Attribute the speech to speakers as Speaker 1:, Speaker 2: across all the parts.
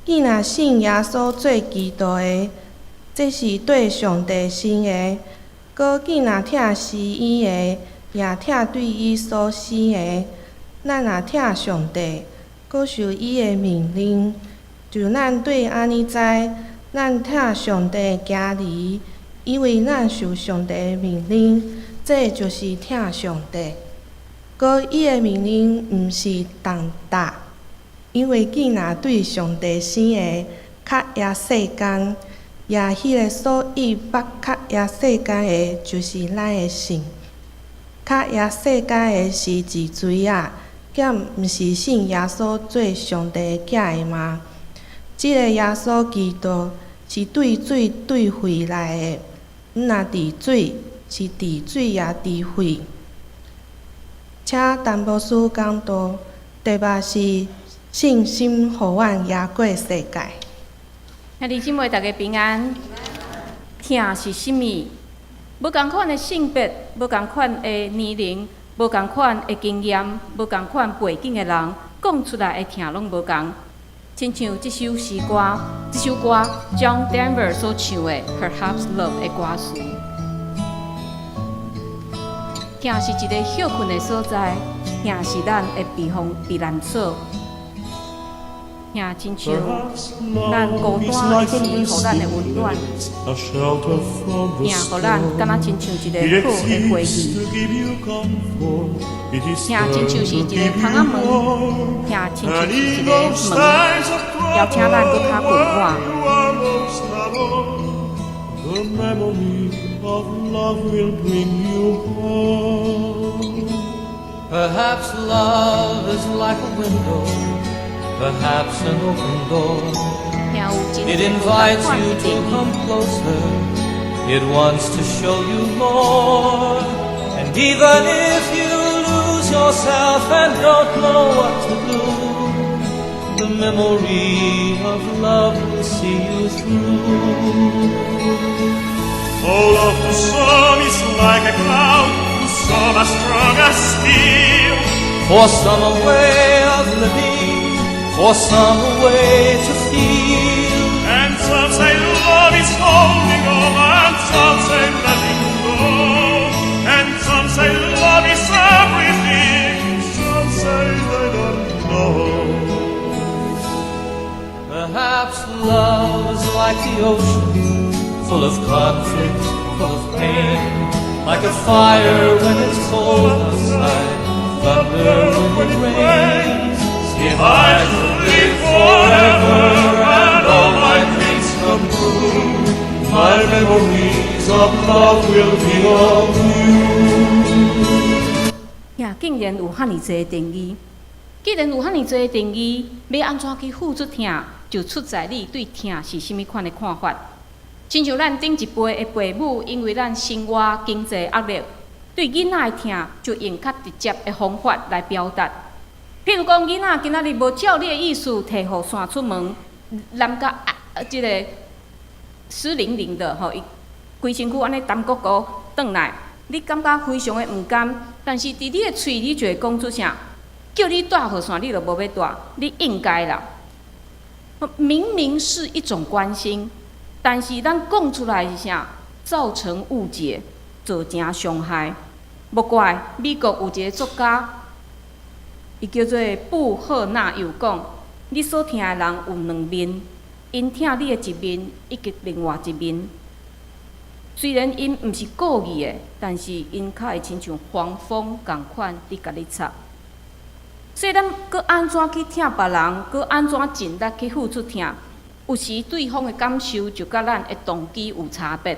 Speaker 1: 既若信耶穌做基督的，這是對上帝生的；閣既若疼死伊的，也疼對伊所生的。咱若疼上帝，閣守伊的命令，就咱對按呢知，咱疼上帝的囝兒，因為咱守上帝的命令，這就是疼上帝。閣伊的命令毋是重擔，因為既若對上帝生的，較贏世間，也彼个所以捌較贏世間的，就是咱的信。較贏世間的是一誰啊？敢毋是信耶穌做上帝的囝的嗎？這个耶穌基督是對水對血來的，毋若佇水，是佇水也佇血。請陳牧師講道，題目是信心予阮贏過世界。
Speaker 2: 兄弟姊妹，大家平安。疼是啥物？無仝款的性別，無仝款的年齡，無仝款的經驗，無仝款背景的人，講出來的疼攏無仝。親像這首詩歌，這首歌 John Denver 所唱的《Perhaps Love》的歌詞。疼是一个歇睏的所在，疼是咱的避風避難所。疼親像咱孤單的時，予咱的溫暖；疼予咱敢若親像一个好的回憶。疼親像是一个窗仔門，疼親像是一个門，邀請咱閣較溫暖。
Speaker 3: The memory of love will bring you home.
Speaker 4: Perhaps love is like a window, perhaps an open door.
Speaker 2: 疼有真
Speaker 4: It
Speaker 2: 濟無仝
Speaker 4: invites
Speaker 2: 款
Speaker 4: you
Speaker 2: 的
Speaker 4: to
Speaker 2: 定義。
Speaker 4: come closer. It wants to show you more. And even if you lose yourself and don't know what to do, the memory of love will see you through.
Speaker 3: Oh, love to some is like a cloud, to some as strong as steel.
Speaker 4: For some a way of living, for some a way to feel.
Speaker 3: And some say love is holding on, and some say letting go. And some say love is everything, some say they don't know.
Speaker 4: Perhaps love is like the ocean, full of conflict, full of pain, like a fire when it's cold outside, thunder when it rains. If I could live forever and all my dreams come true,
Speaker 3: my memories of love will be of you.
Speaker 2: 呀，竟然有遐爾濟定義！既然有遐爾濟定義，欲按怎去付出疼，就出在你對疼是啥物款的看法。親像咱頂一輩的父母，因為咱生活經濟壓力，對囡仔的疼就用較直接的方法來表達。譬如講，囡仔今仔日無照你的意思提雨傘出門，淋甲啊，這个濕淋淋的吼，伊規身軀按呢澹糊糊轉來，你感覺非常的毋甘，但是佇你的喙，你就會講出啥？叫你帶雨傘，你就無欲帶，你應該啦。明明是一種關心，但是咱講出來是啥？造成誤解，造成傷害。莫怪美國有一个作家，伊叫做布赫納，有講：你所疼的人有兩面，𪜶疼你的一面，以及另外一面。雖然𪜶毋是故意的，但是𪜶較會親像黃蜂仝款佇共你插。所以咱閣按怎去疼別人，閣按怎盡力去付出疼，有時對方的感受就佮咱的動機有差別。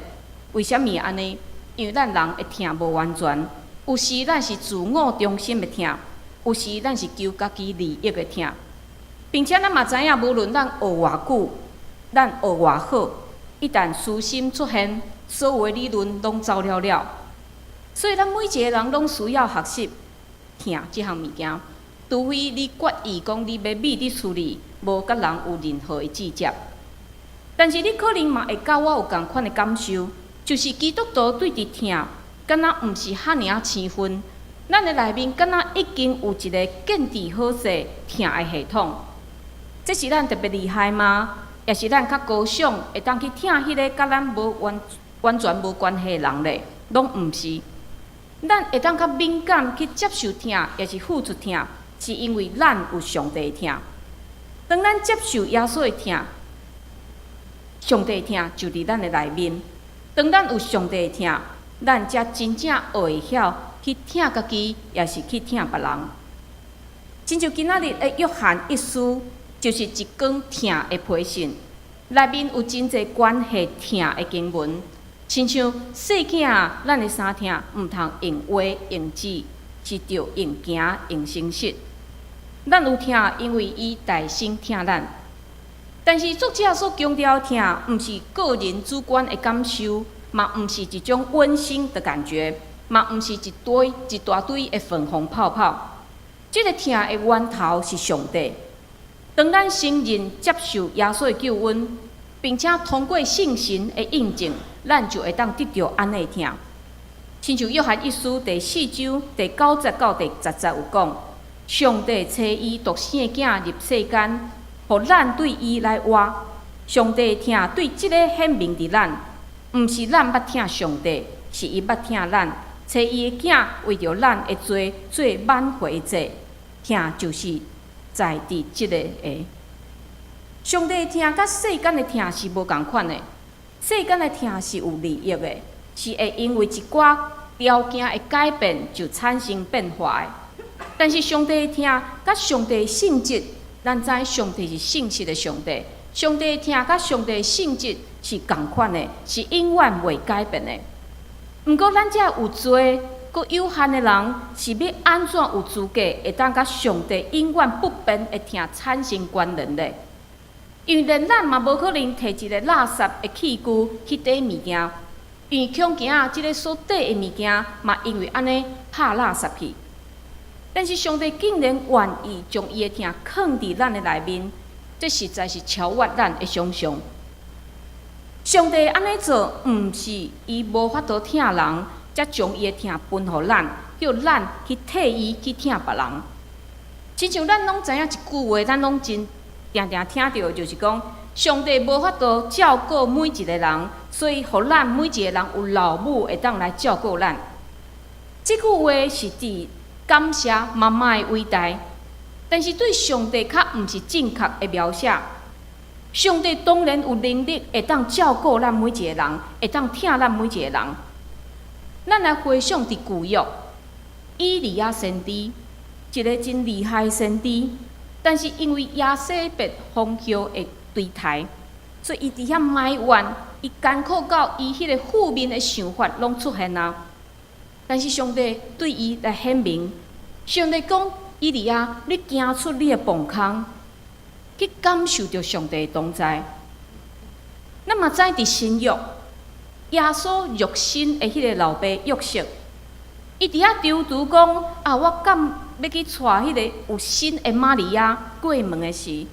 Speaker 2: 為啥物按呢？因為咱人的疼無完全，有時咱是自我中心的疼，有時咱是求家己利益的疼，並且咱嘛知影，無論咱學偌久，咱學偌好，一旦私心出現，所有的理論攏走了了。所以咱每一个人攏需要學習疼這項物件，除非你決意講你欲覕佇厝裡，無佮人有任何的接觸。但是你可能嘛會佮我有仝款的感受，就是基督徒對佇疼，敢若毋是遐爾仔生分。咱的內面敢若已經有一个建置好勢疼的系統。這是咱特別厲害嗎？抑是咱較高尚，會當去疼彼个佮咱無完完全無關係的人咧？攏毋是。咱會當較敏感去接受疼，抑是付出疼，是因為咱有上帝的疼。當咱接受耶穌的疼，上帝的疼就佇咱的內面。當咱有上帝的疼，咱才真正學會曉去疼家己，抑是去疼別人。親像今仔日的約翰一書，就是一卷疼的批信，內面有真濟關係疼的經文，親像細囝，咱的相疼毋通用話用舌，是著用行用誠實。咱有疼，因為伊代先疼咱。但是作者所強調的疼，毋是個人主觀的感受，嘛毋是一種溫馨的感覺，嘛毋是一堆一大堆的粉紅泡泡。這个疼的源頭是上帝。當咱承認接受耶穌的救恩，並且通過聖神的印證，咱就會當得著按呢的疼。親像約翰一書第四章第九節到第十節有講，上帝差伊獨生的囝入世間，予咱對伊來活。上帝疼對這个顯明佇咱，毋是咱捌疼上帝，是伊捌疼咱，差伊的囝為著咱的罪做挽回祭，疼就是在佇這个的。上帝的疼佮世間的疼是無仝款的，世間的疼是有利益的，是會因為一寡條件的改變就產生變化的。但是上帝的疼佮上帝的性質，咱知上帝是信實的上帝，上帝的疼佮上帝的性質是仝款的，是永遠袂改變的。毋過咱這有罪、閣有限的人，是欲按怎有資格會當佮上帝永遠不變的疼產生關聯咧？因為連咱嘛無可能提一个垃圾的器具去綴物件，因為恐驚這个所綴的物件嘛因為按呢拍垃圾去。但是上帝竟然願意將伊的疼囥佇咱的內面，這實在是超越咱的想象。上帝按呢做，毋是伊無法度疼人，才將伊的疼分予咱，叫咱去替伊去疼別人。親像咱攏知影一句話，咱攏真定定聽著，就是講，上帝無法度照顧每一个人，所以予咱每一个人有老母會當來照顧咱。這句話是佇感謝媽媽的偉大，但是對上帝較毋是正確的描寫。上帝當然有能力會當照顧咱每一个人，會當疼咱每一個人。咱來回想佇舊約，以利亞先知，一个真厲害的先知，但是因為耶洗別皇后的追刣，所以伊佇遐埋怨，伊艱苦到伊彼个負面的想法攏出現啊。但是上帝對伊來顯明，上帝講：以利亞，你行出你的磅空，去感受著上帝的同在。咱嘛知佇新約，耶穌肉身的彼个老爸約瑟，伊佇遐躊躇講：啊，我敢欲去娶彼个有身的瑪利亞過門的時，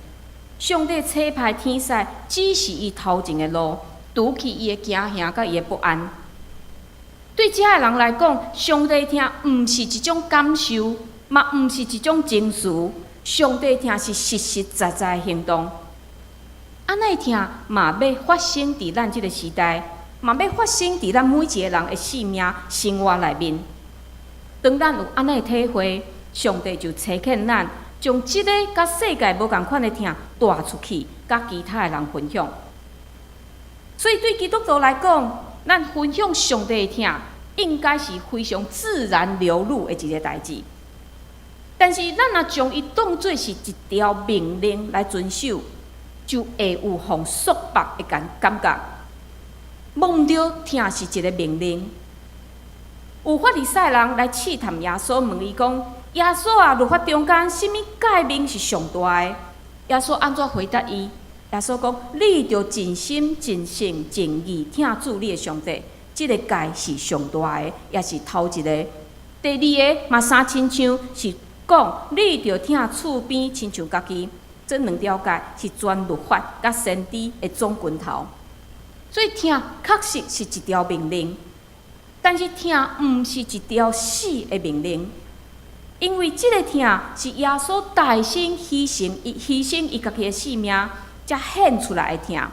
Speaker 2: 上帝差派天使指示伊頭前的路，除去伊的驚嚇佮伊的不安。對這个人來講，上帝疼毋是一種感受，嘛毋是一種情緒，上帝疼是實實在在的行動。按呢疼嘛欲發生佇咱這个時代，嘛欲發生佇咱每一个人的生命生活內面。當咱有按呢的體會，上帝就差遣咱，將這個佮世界無仝款的疼帶出去，佮其他的人分享。所以對基督徒來講，咱分享上帝的疼，應該是非常自然流露的一个代誌。但是，咱若將伊當做是一條命令來遵守，就會有予束縛的感覺。無毋對，疼是一个命令。有法利賽人來試探耶穌，問伊講：耶穌啊，律法中間啥物誡命是上大的？耶穌按怎回答伊？耶穌講：你著盡心、盡性、盡意疼主你的上帝，這个誡是上大的，也是頭一个。第二个嘛相親像是講，你著疼厝邊親像家己。這兩條誡是全律法佮先知的總拳頭。所以疼確實是一條命令，但是疼毋是一條死的命令。因為這個疼是耶穌代身犧牲，伊犧牲伊家己的性命，才顯出來的疼。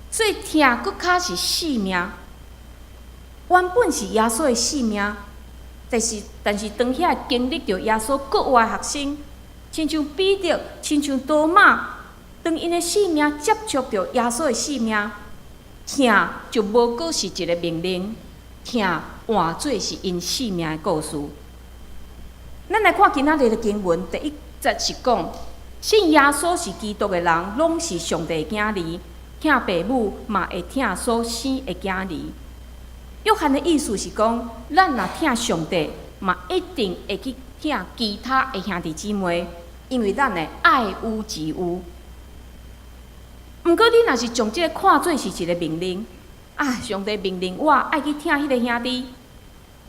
Speaker 2: 所以疼閣較是性命，原本是耶穌的性命，但是當遐經歷著耶穌國外學生，親像彼得，親像多馬，當𪜶的性命接觸著耶穌的性命，疼就無閣是一個命令，疼換做是𪜶性命的故事。咱來看今仔日的經文，第一節是講，信耶穌是基督的人，攏是上帝的囝兒，疼爸母嘛會疼所生的囝兒。約翰的意思是講，咱若疼上帝，嘛一定會去疼其他的兄弟姊妹，因為咱會愛屋及烏。毋過，你若是將這個看做是一個命令，啊，上帝命令我愛去疼彼个兄弟，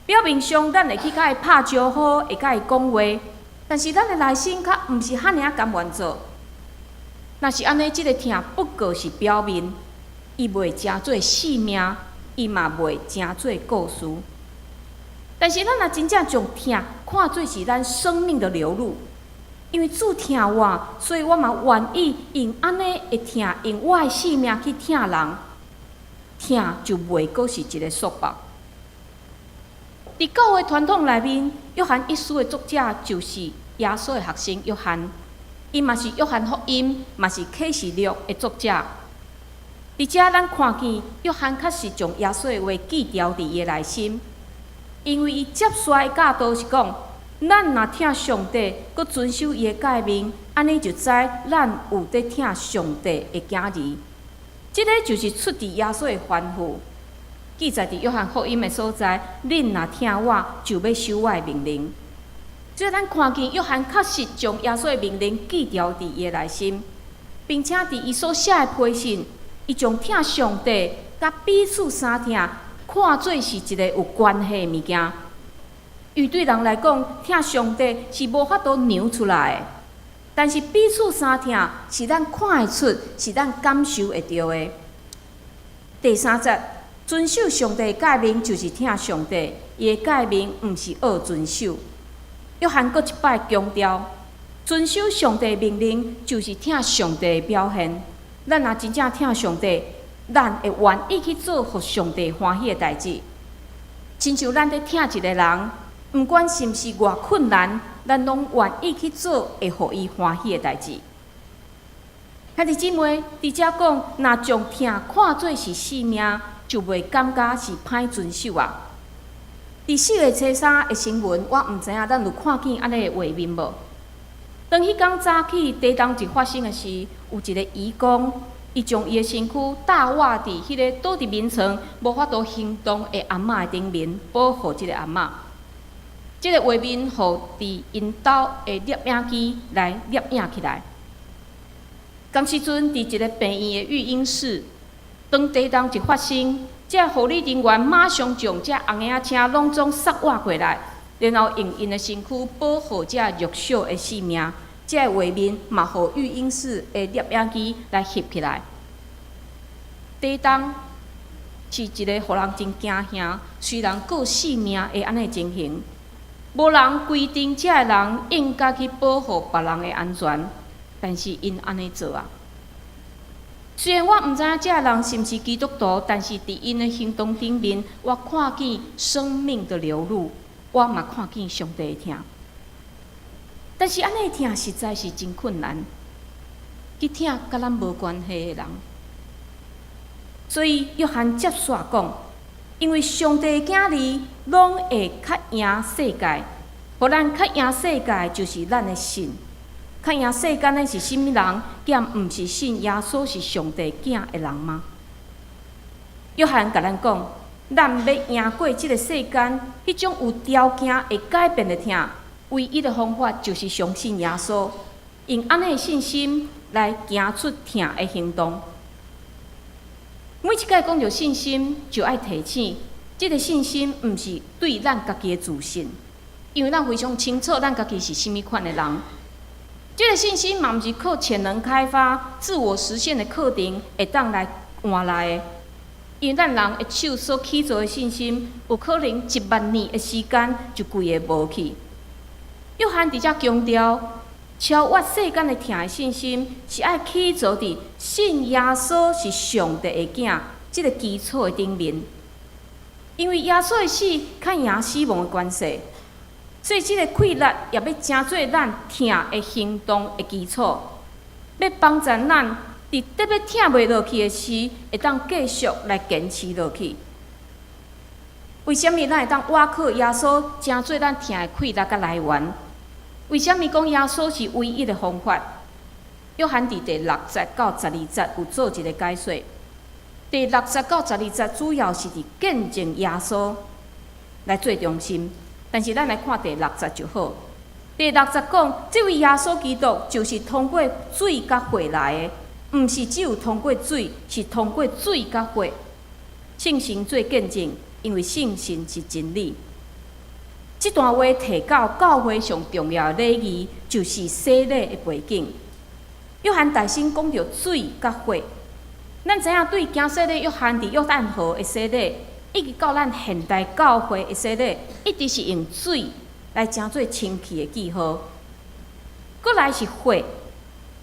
Speaker 2: 表面上咱會去共伊拍招呼，會共伊講話，但是咱的內心較毋是遐爾仔甘願做。若是按呢，這個疼不過是表面，伊袂成做性命，伊嘛袂成做故事。但是咱若真正將疼看做是咱生命的流露，因為主疼我，所以我嘛願意用按呢的疼，用我的性命去疼人，疼就袂閣是一個束縛。佇教會傳統內面，約翰一書的作者就是耶穌的學生約翰，伊嘛是約翰福音，嘛是啟示錄的作者。佇遮咱看見約翰確實將耶穌的話記牢佇伊的內心，因為伊接續的教導是講，咱若疼上帝，閣遵守伊的誡命，按呢就知咱有佇疼上帝的囝兒。這个就是出自耶穌的吩咐，記載佇約翰福音的所在。恁若疼我，就欲守我的命令。所以咱看見約翰確實將耶穌的命令記牢佇伊的內心，並且佇伊所寫的批信，伊將疼上帝佮彼此相疼看做是一个有關係的物件。因為對人來講，疼上帝是無法度量出來的，但是彼此相疼是咱看會出，是咱感受會著的。第三節，遵守上帝誡命就是疼上帝，伊的誡命毋是惡遵守。約翰閣一擺強調，遵守上帝命令就是疼上帝的表現。咱若真正疼上帝，咱會願意去做予上帝歡喜的代誌。親像咱佇疼一个人，毋管是毋是偌困難，咱攏願意去做會予伊歡喜的代誌。兄弟姊妹，佇遮講，若將疼看做是性命，就袂感覺是歹遵守啊。佇4月初3的新聞，我毋知影咱有看見按呢的畫面無？當彼工早起地動一發生的時，有一個移工，伊將伊的身軀搭倚佇彼个倒佇眠床無法度行動的阿嬤的頂面，保護這个阿嬤。這个畫面予佇𪜶兜的攝影機來攝影起來。仝時陣，佇一个病院的育嬰室，當地動一發生，這護理人員馬上將這紅嬰仔車攏總塞倚過來，然後用𪜶的身軀保護這弱小的性命。這个畫面嘛，予育嬰室的攝影機來翕起來。地動是一个予人真驚嚇，隨人顧性命的按呢情形。無人規定這个人應該去保護別人的安全，但是𪜶按呢做啊。雖然我毋知影這个人是毋是基督徒，但是佇𪜶的行動頂面，我看見生命的流露，我嘛看見上帝的疼。但是按呢疼實在是真困難，去疼佮咱無關係的人。所以約翰接續講，因為上帝的囝兒攏會較贏世界，予咱較贏世界就是咱的信。較贏世間的是啥物人？敢毋是信耶穌是上帝囝的人嗎？約翰共咱講，咱欲贏過這个世間，彼種有條件會改變的疼，唯一的方法就是相信耶穌，用按呢的信心來行出疼的行動。每一擺講著信心，就愛提醒，這个信心毋是對咱家己的自信，因為咱非常清楚咱家己是啥物款的人。這个信心嘛毋是靠潛能開發、自我實現的課程會當來換來的。因為咱人的手所起造的信心，有可能1萬年的時間就規个無去。約翰佇遮強調，超越世間的疼的信心，是愛起造佇信耶穌是上帝的囝這个基礎的頂面。因為耶穌的死較贏死亡的關係，所以這个氣力也欲成做咱疼的行動的基礎，欲幫助咱佇特別疼袂落去的時，會當繼續來堅持落去。為啥物咱會當倚靠耶穌，成做咱疼的氣力佮來源？為啥物講耶穌是唯一的方法？約翰佇第6節到12節有做一个解說。第6節到12節主要是佇見證耶穌來做中心，但是咱來看第六節就好。第六節講，這位耶穌基督就是通過水佮血來的，毋是只有通過水，是通過水佮血。聖神做見證，因為聖神是真理。這段話提到教會上重要的禮儀，就是洗禮的背景。約翰大先講著水佮血，咱知影對行洗禮約翰佇約旦河的洗禮，一直到咱現代教會的洗禮，一直是用水來成做清氣的記號。閣來是血，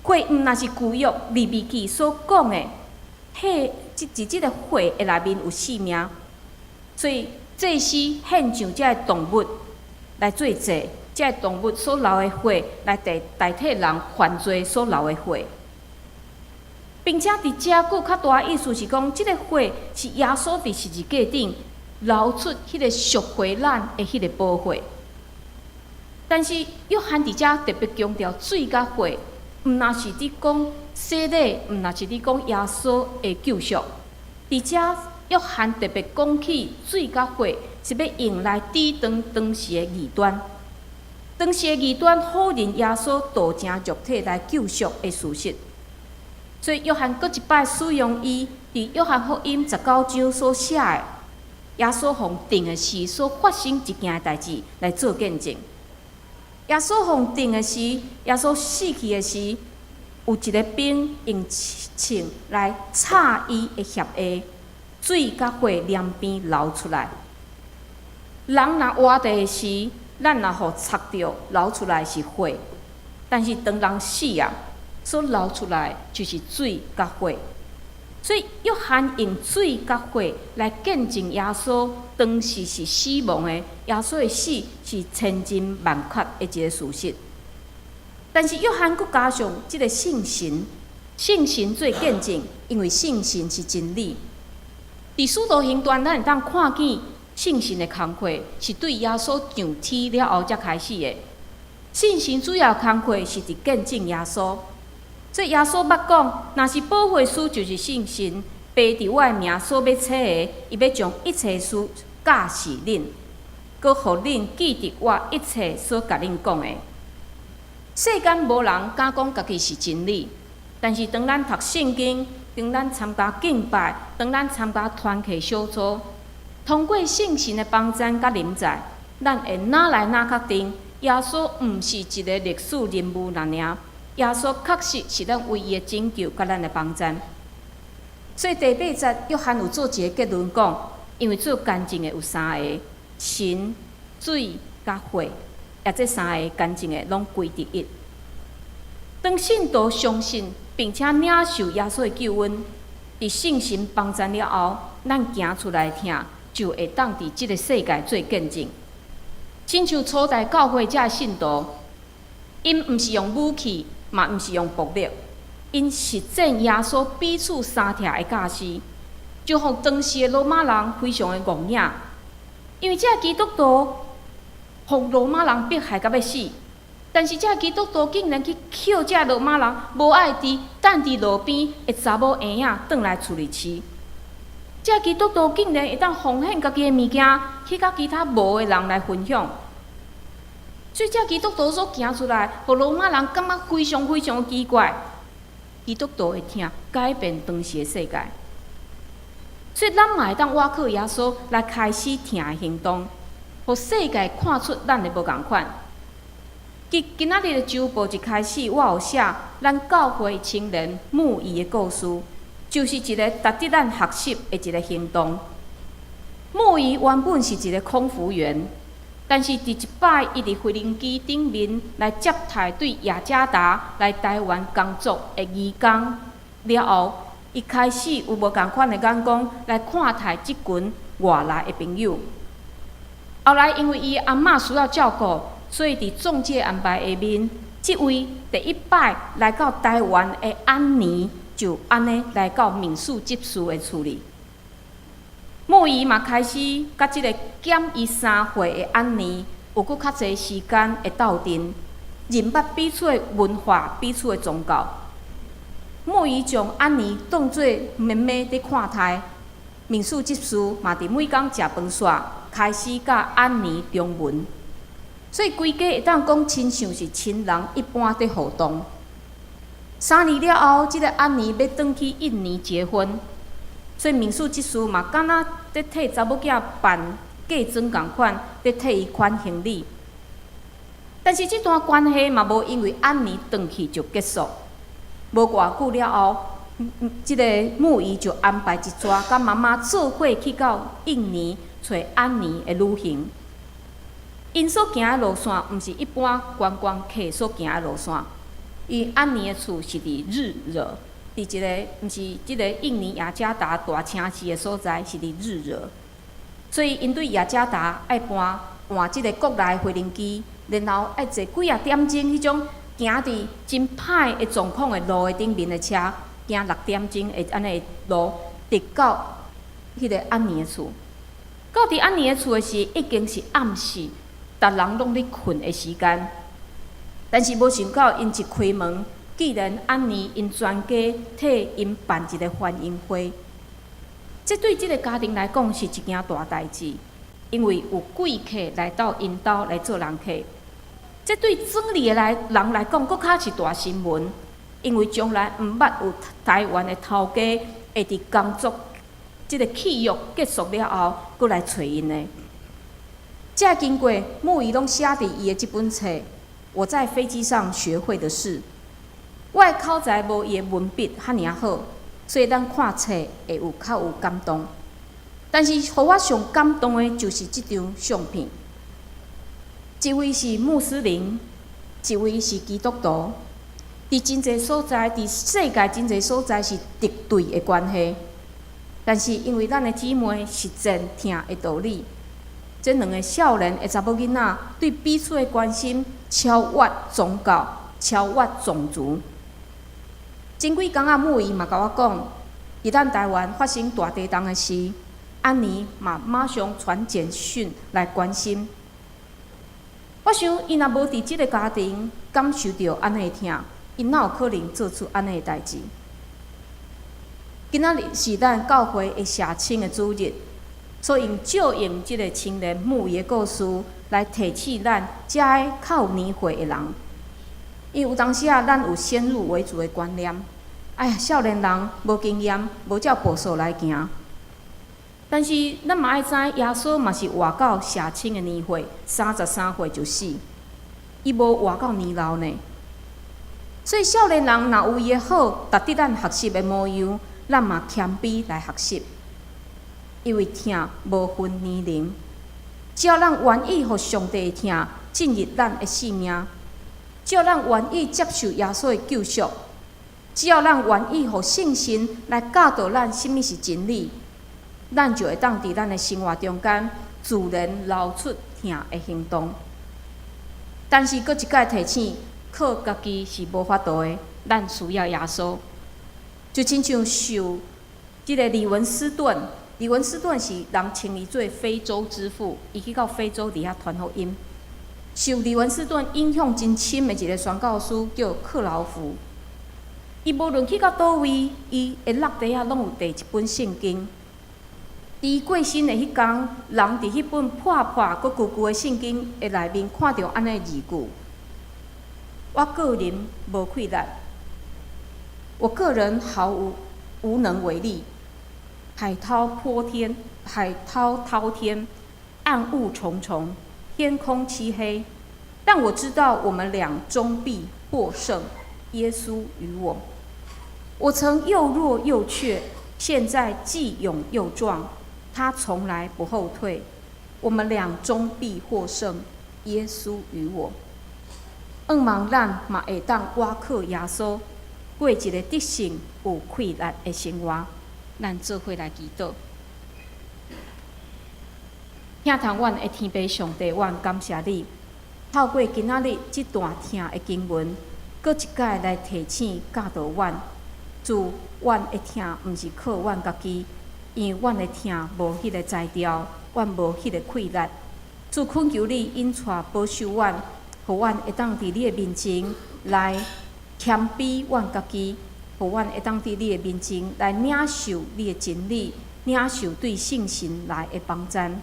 Speaker 2: 血毋但是舊約利未記所講的，血，佇這个血的內面有性命，所以祭司獻上這个動物來做祭，這个動物所流的血來代替人犯罪所流的血，並且佇遮閣較大意思是講，這个血是耶穌佇十字架頂流出彼个贖回咱的彼个寶血。但是約翰佇遮特別強調水佮血，毋但是佇講洗禮，毋但是佇講耶穌的救贖。佇遮約翰特別講起水佮血，是欲用來抵擋當時的異端。當時的異端否認耶穌道成肉體來救贖的事實。所以約翰閣一擺使用伊佇約翰福音19章所寫的耶穌予釘的時所發生一件的代誌來做見證。耶穌予釘的時，耶穌死去的時，有一个兵用銃來插伊的脅下，水佮血兩邊流出來。人若活著的時，咱若予插著，流出來是血；但是當人死啊，所流出來就是水佮血。所以約翰用水佮血來見證耶穌當時是死亡的，耶穌的死是千真萬確的一个事實。但是約翰閣加上這个聖神，聖神做見證，因為聖神是真理。佇使徒行傳，咱會當看見聖神的工課是對耶穌上天了後才開始的。聖神主要工課是佇見證耶穌。所以耶穌捌講，若是保惠師就是聖神，父佇我的名所欲差的，伊欲將一切事教示恁，閣予恁記得我一切所共恁講的。世間無人敢講家己是真理，但是當咱讀聖經，當咱參加敬拜，當咱參加團契小組，通過聖神的幫贊佮臨在，咱會愈來愈確定，耶穌毋是一个歷史人物爾爾。耶穌確實是咱唯一的拯救，佮咱的幫贊。所以第八節，約翰有做一个結論講，因為做見證的有三个：神、水、佮血，也這三个見證的攏歸佇一。當信徒相信並且領受耶穌的救恩，佇聖神幫贊了後，咱行出來疼，就會當佇這个世界做見證。親像初代教會遮的信徒，𪜶毋是用武器，嘛毋是用暴力，𪜶實踐耶穌彼此相疼的教示，就予當時的羅馬人非常的戇影，因為這基督徒予羅馬人迫害甲欲死，但是這基督徒竟然去抾這羅馬人無愛佇等佇路邊的查某嬰仔轉來厝裡飼。這基督徒竟然會當奉獻家己的物件去佮其他無的人來分享。所以，這基督徒所行出來，予羅馬人感覺非常非常奇怪。基督徒的疼改變當時的世界，所以咱嘛會當倚靠耶穌來開始疼的行動，予世界看出咱的無仝款。今仔日的週報一開始，我有寫咱教會青年牧儀的故事，就是一个值得咱學習的一个行動。牧儀原本是一个空服員。但是佇一擺，伊佇飛行機頂面來接待對雅加達來台灣工作的義工了後，伊開始有無仝款的眼光來看待這群外來的朋友。後來因為伊的阿嬤需要照顧，所以佇中介安排下面，這位第一擺來到台灣的安妮就按呢來到敏樹執事的厝裡。牧宜嘛開始佮這个減伊3歲的安妮有閣較濟時間會鬥陣，認捌彼此的文化、彼此的宗教。牧宜將安妮當做妹妹佇看待，敏樹執事嘛佇每工食飯煞開始佮安妮中文，所以規家會當講親像是親人一般佇互動。3年了後，這个安妮欲轉去印尼結婚。所以敏樹執事嘛，敢若佇替查某囝辦嫁妝仝款，佇替伊款行李。但是這段關係嘛，無因為安妮轉去就結束。無偌久了後，這个牧宜就安排一逝佮媽媽做伙去到印尼揣安妮的旅行。𪜶所行的路線，毋是一般觀光客所行的路線。伊安妮的厝是佇日惹。佇一个毋是這个印尼雅加達大城市的所在，是佇日惹，所以𪜶對雅加達愛搬換這个國內飛行機，然後愛坐幾仔點鐘彼種行佇真歹的狀況的路的頂面的車，行6點鐘的按呢路，直到彼个安妮的厝。到佇安妮的厝的時，已經是暗時，逐人攏咧睏的時間。但是無想到，𪜶一開門，竟然安妮𪜶全家替𪜶辦一个歡迎會，這對這个家庭來講是一件大代誌，因為有貴客來到𪜶兜來做人客。這對庄里的來人來講，閣較是大新聞，因為從來毋捌有台灣的頭家會佇工作這个契約結束了後，閣來揣𪜶的。這經過牧宜攏寫佇伊的這本冊《我在飛機上學會的事》。我的口才無伊的文筆遐爾好，所以咱看冊會有較有感動。但是，予我上感動的就是這張相片。一位是穆斯林，一位是基督徒。佇真濟所在，佇世界真濟所在是敵對的關係。但是，因為咱的姊妹實踐疼的道理，這兩个少年的查某囡仔對彼此的關心超越宗教，超越種族。前幾工仔，牧宜嘛共我講，佇咱台灣發生大地震的時，安妮嘛馬上傳簡訊來關心。我想，伊若無佇這个家庭感受著按呢的疼，伊哪有可能做出按呢的代誌？今仔日是咱教會的社青的主日，所以借用這个青年牧宜的故事來提醒咱遮个較有年歲的人。因為有當時啊，咱有先入為主的觀念。哎呀，少年人無經驗，無照步數來行。但是咱嘛愛知，耶穌嘛是活到社青的年歲，33歲就死，伊無活到年老呢。所以少年人若有伊的好，值得咱學習的模樣，咱嘛謙卑來學習。因為疼無分年齡，只要咱願意予上帝的疼進入咱的生命，只要咱願意接受耶穌的救贖，只要咱願意予聖神來教導咱啥物是真理，咱就會當佇咱的生活中間自然流出疼的行動。但是，閣一擺提醒，靠家己是無法度的，咱需要耶穌。就親像受這个李文斯頓，李文斯頓是人稱伊做非洲之父，伊去到非洲佇遐傳福音。受李文斯頓影響真深的一个宣教師叫克勞福。伊無論去到佗位，伊的落袋仔攏有帶一本聖經。佇伊過身的彼工，人佇彼本破破閣舊舊的聖經的內面看著按呢字句：我個人無氣力，我個人毫無無能為力。海濤潑天，海濤滔天，暗霧重重，天空漆黑。但我知道我們倆終必獲勝。耶穌與我，我曾又弱又怯，現在既勇又壯。他從來不後退，我們倆終必獲勝。耶穌與我，向望咱嘛會當倚靠耶穌，過一个得勝有氣力的生活。咱做伙來祈禱。疼痛阮的天父上帝，阮感謝你，透過今仔日這段疼的經文，閣一擺來提醒教導阮，主，阮的疼毋是靠阮家己，因為阮的疼無彼个才調，阮無彼个氣力。主，懇求你引帶保守阮，予阮會當佇你的面前來謙卑阮家己，予阮會當佇你的面前來領受你的真理，領受對聖神來的幫贊。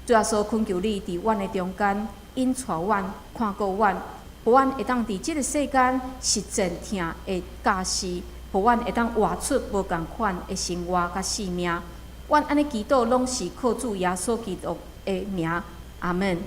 Speaker 2: 主耶穌，懇求你佇阮的中間引帶阮、看顧阮，予阮會當佇這个世間實踐疼的教示，予阮會當活出無仝款的生活佮生命。阮按呢祈禱，攏是靠主耶穌基督的名。阿門。